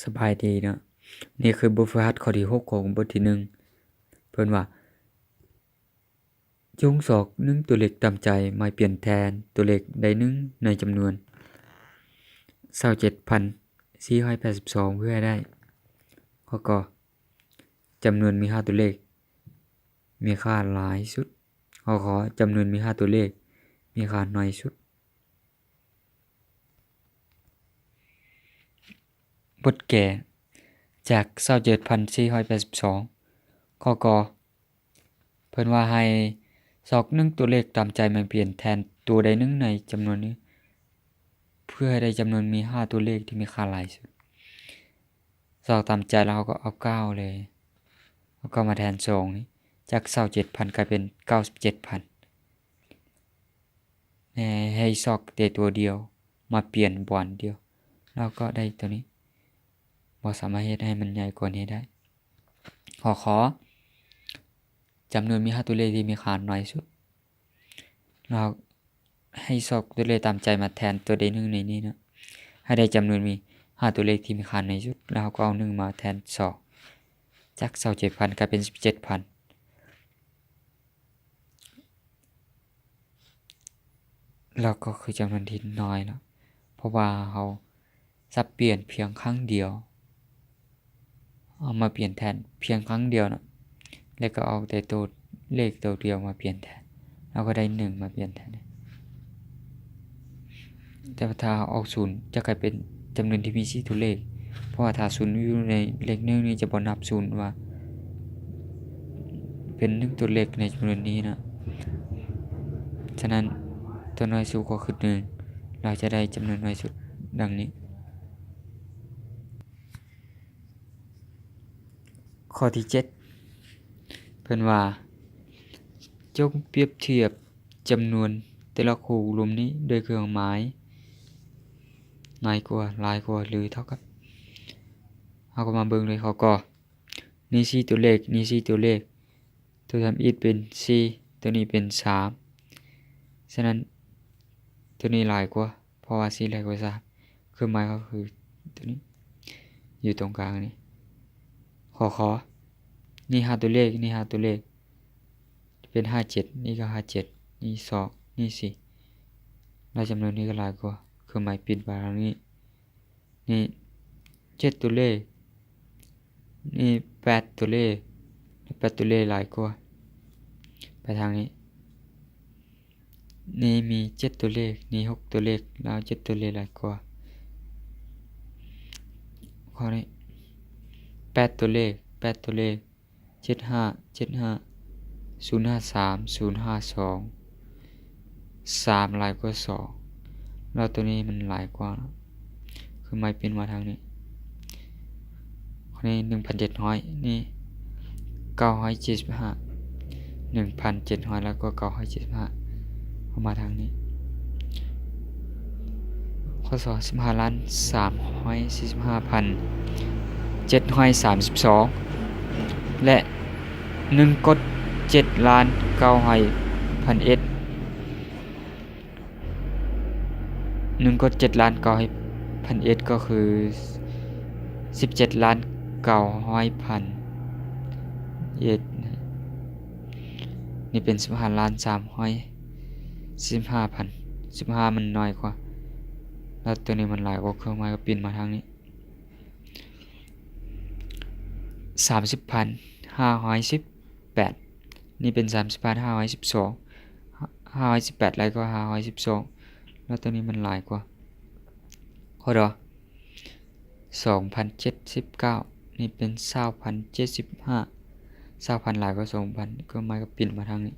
ສະບາຍດີເນາະ. ນີ້ຄືບົດຝຶກຫັດຂໍ້ທີຫົກຂອງບົດທີໜຶ່ງ. ເພິ່ນວ່າ ຈົ່ງຊອກໜຶ່ງຕົວເລກຕາມໃຈມາປ່ຽນແທນຕົວເລກໃດໜຶ່ງໃນຈຳນວນຊາວເຈັດພັນສີ່ຮ້ອຍແປດສິບສອງ ເພື່ອໃຫ້ໄດ້ ຂໍ້ ກ ຈຳນວນມີຫ້າຕົວເລກມີຄ່າຫຼາຍສຸດ, ຂໍ້ ຂ ຈຳນວນມີຫ້າຕົວເລກມີຄ່າໜ້ອຍສຸດ. ບົດແກ້ຈາກຊາວເຈັດພັນສີ່ຮ້ອຍແປດສິບສອງ ຂໍ້ ກ ເພິ່ນວ່າໃຫ້ຊອກໜຶ່ງຕົວເລກຕາມໃຈມາປ່ຽນແທນຕົວໃດໜຶ່ງໃນຈຳນວນນີ້ ເພື່ອໃຫ້ໄດ້ຈຳນວນມີຫ້າຕົວເລກທີ່ມີຄ່າຫຼາຍສຸດ. ຊອກຕາມໃຈແລ້ວເຮົາກໍເອົາເກົ້າເລີຍ, ເອົາເກົ້າມາແທນສອງນີ້ ຈາກຊາວເຈັດພັນກາຍເປັນເກົ້າສິບເຈັດພັນ. ໃຫ້ຊອກແຕ່ຕົວດຽວມາປ່ຽນບ່ອນດຽວ ແລ້ວກໍໄດ້ຕົວນີ້, ບໍ່ສາມາດເຮັດໃຫ້ມັນໃຫຍ່ກວ່ານີ້ໄດ້. ຂໍ້ ຂ ຈຳນວນມີຫ້າຕົວເລກທີ່ມີຄ່າໜ້ອຍສຸດ, ແລ້ວໃຫ້ຊອກຕົວເລກຕາມໃຈມາແທນຕົວໃດໜຶ່ງໃນນີ້ເນາະ ໃຫ້ໄດ້ຈຳນວນມີຫ້າຕົວເລກທີ່ມີຄ່າໜ້ອຍສຸດ, ແລ້ວເຮົາກໍເອົາໜຶ່ງມາແທນສອງ ຈາກຊາວເຈັດພັນກາຍເປັນສິບເຈັດພັນ. ແລ້ວກໍຄືຈຳນວນທີ່ນ້ອຍເນາະ ເພາະວ່າເຮົາສັບປ່ຽນພຽງຄັ້ງດຽວ, ເອົາມາປ່ຽນແທນພຽງຄັ້ງດຽວເນາະ ແລ້ວກໍເອົາແຕ່ຕົວເລກຕົວດຽວມາປ່ຽນແທນ, ເຮົາກໍໄດ້ໜຶ່ງມາປ່ຽນແທນ. ແຕ່ວ່າຖ້າເຮົາເອົາສູນ ຈະກາຍເປັນຈຳນວນທີ່ມີສີ່ຕົວເລກ, ເພາະວ່າຖ້າສູນຢູ່ໃນເລກໜຶ່ງນີ້ຈະບໍ່ນັບສູນວ່າເປັນໜຶ່ງຕົວເລກໃນຈຳນວນນີ້ນະ. ສະນັ້ນ ຕົວໜ້ອຍສຸດກໍຄືໜຶ່ງ, ເຮົາຈະໄດ້ຈຳນວນໜ້ອຍສຸດດັ່ງນີ້. ຂໍ້ທີເຈັດ ເພິ່ນວ່າ ຈົ່ງປຽບທຽບຈຳນວນແຕ່ລະຄູ່ລົມນີ້ດ້ວຍເຄື່ອງໝາຍ ໜ້ອຍກວ່າ, ຫຼາຍກວ່າ ຫຼື ເທົ່າກັບ. ເຮົາກໍມາເບິ່ງເລີຍ ຂໍ້ ກ. ນີ້ສີ່ຕົວເລກ, ນີ້ສີ່ຕົວເລກ, ຕົວທຳອິດເປັນສີ່, ຕົວນີ້ເປັນສາມ. ສະນັ້ນ ຕົວນີ້ຫຼາຍກວ່າ ເພາະວ່າສີ່ຫຼາຍກວ່າສາມ, ເຄື່ອງໝາຍກໍຄືຕົວນີ້ ຢູ່ຕົງກາງນີ້. ຂໍ້ ຂ. ນີ້ຫ້າຕົວເລກ, ນີ້ຫ້າຕົວເລກ ເປັນຫ້າເຈັດ, ນີ້ກໍຫ້າເຈັດ, ນີ້ສອງ, ນີ້ສີ່, ແລະ ຈຳນວນນີ້ກໍຫຼາຍກວ່າ, ເຄື່ອງໝາຍປິ່ນໄປທາງນີ້. ນີ້ເຈັດຕົວເລກ, ນີ້ແປດຕົວເລກ, ແປດຕົວເລກຫຼາຍກວ່າ ໄປທາງນີ້. ນີ້ມີເຈັດຕົວເລກ, ນີ້ຫົກຕົວເລກ, ແລ້ວເຈັດຕົວເລກຫຼາຍກວ່າ. ຂໍ້ນີ້ ແປດຕົວເລກ, ແປດຕົວເລກ, ເຈັດຫ້າ, ເຈັດຫ້າ, ສູນຫ້າສາມ, ສູນຫ້າສອງ, ສາມຫຼາຍກວ່າສອງ, ແລ້ວຕົວນີ້ມັນຫຼາຍກວ່າ, ຄືໝາຍປິ່ນມາທາງນີ້. ຂໍ້ນີ້ໜຶ່ງພັນເຈັດຮ້ອຍ, ນີ້ເກົ້າຮ້ອຍເຈັດສິບຫ້າ, ໜຶ່ງພັນເຈັດຮ້ອຍ ແລ້ວກໍເກົ້າຮ້ອຍເຈັດສິບຫ້າ ເຂົ້າມາທາງນີ້. ຂໍ້ ສອງ ສິບຫ້າລ້ານສາມຮ້ອຍສີ່ສິບຫ້າພັນເຈັດຮ້ອຍສາມສິບສອງ ແລະ ໜຶ່ງກົດເຈັດລ້ານເກົ້າຮ້ອຍພັນເອັດ. ໜຶ່ງກົດເຈັດລ້ານເກົ້າຮ້ອຍພັນເອັດ ກໍຄືສິບເຈັດລ້ານເກົ້າຮ້ອຍພັນເອັດ. ນີ້ເປັນສິບຫ້າລ້ານສາມຮ້ອຍສີ່ສິບຫ້າພັນ, ສິບຫ້າມັນໜ້ອຍກວ່າ ແລ້ວຕົວນີ້ມັນຫຼາຍກວ່າ, ເຄື່ອງໝາຍກໍປິ່ນມາທາງນີ້. ສາມສິບພັນຫ້າຮ້ອຍສິບແປດ, ນີ້ເປັນສາມສິບພັນຫ້າຮ້ອຍສິບສອງ, ຫ້າຮ້ອຍສິບແປດຫຼາຍກວ່າຫ້າຮ້ອຍສິບສອງ, ແລ້ວຕົວນີ້ມັນຫຼາຍກວ່າ. ຂໍ້ ດ. ສອງພັນເຈັດສິບເກົ້າ, ນີ້ເປັນຊາວພັນເຈັດສິບຫ້າ, ຊາວພັນຫຼາຍກວ່າສອງພັນ, ເຄື່ອງໝາຍກໍປິ່ນມາທາງນີ້.